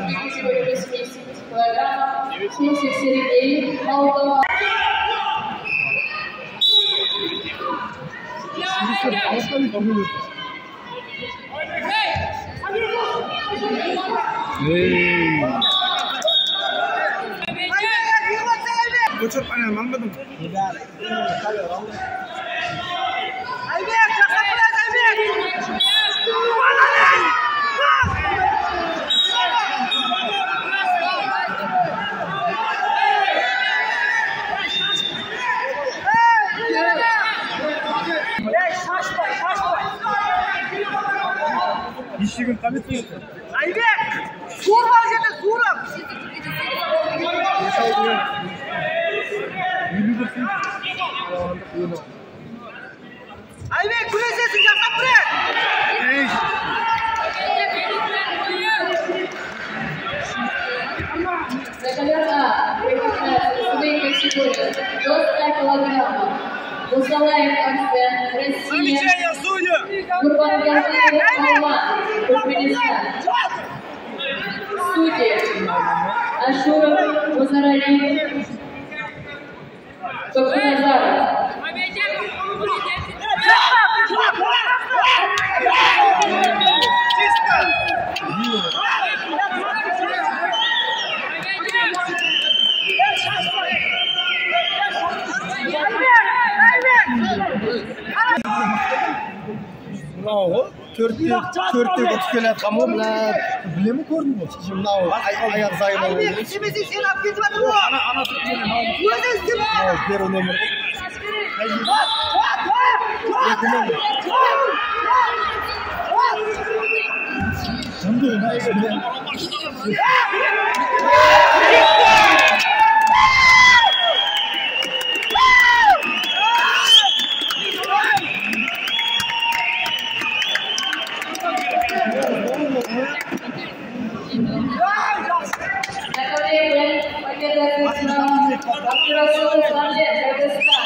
Категории 85 килограммов Фунтик Сергей, Молдова. Göçürip aýagyny almadyň. Aýbek, jasap biraz Aýbek! Aýbek! Suwuryp al jerde, suwuryp! Aýbek, küreşesiň, jasap küreş! На ковер А приглашается весовые категории до 100 килограммов. Мусалаев Арсен, Россия. Курбангазиев Алмаз, Туркменистан. Судьи Ашуров Музаралиев, Токуназаров. Мынау ғой, төртте төртте ұтып келе жатқан ғой, мына білемін, көрдім ғой. Мынау аяқ зайыбы. Айбек, істемесең сені алып кетіп жатыр ғой. Өзі істеп Мынау первый номер ғой. Екі номер. Жынды ғой. На ковре Б победа одержала Абдурасулов Мамлет, Кыргызстан.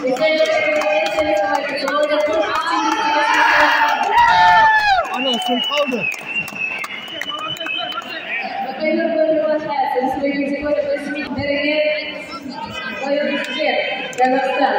Представитель весовой категории до 58 килограммов. Ана сынып қалды. На ковер Б приглашается весовой категории до 7 Мерген Байрусбек, Казахстан.